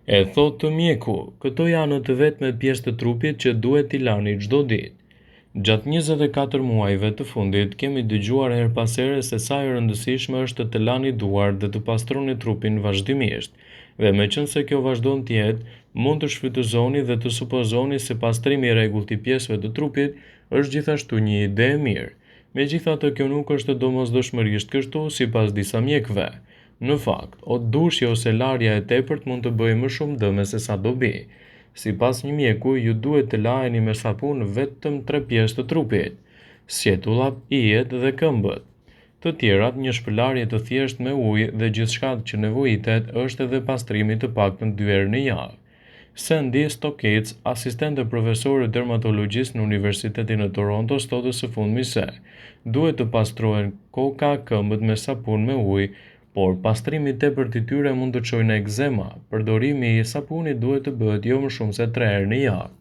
E thotë mjeku, këto janë të vetmet pjesë të trupit që duhet t'i lani çdo ditë. Gjatë 24 muajve të fundit, kemi dëgjuar herë pas here se sa e rëndësishme është të lani duart dhe të pastroni trupin vazhdimisht. Dhe meqenëse kjo vazhdon të jetë, mund të shfrytëzoni dhe të supozoni se pastrimi i rregullt i pjesëve të trupit është gjithashtu një ide e mirë. Megjithatë, kjo nuk është domosdoshmërisht kështu sipas disa mjekëve. Në fakt, o dushi ose larja e tepërt mund të bëjë më shumë dëme sesa dobi. Sipas një mjeku, ju duhet të laheni me sapun vetëm tre pjesë të trupit: sqetullat, ijet dhe këmbët. Të tjerat, një shpëlarje të thjeshtë me ujë dhe gjithçka që nevojitet është edhe pastrimi të paktën dy herë në javë. Sandy Stokeits, asistente profesore dermatologjisë në Universitetin e Torontos, thotë së fundmi se duhet të pastrohen koka, këmbët me sapun me ujë, por pastrimi i tepërt i tyre mund të çojë në ekzema. Përdorimi i sapunit duhet të bëhet jo më shumë se 3 herë në javë.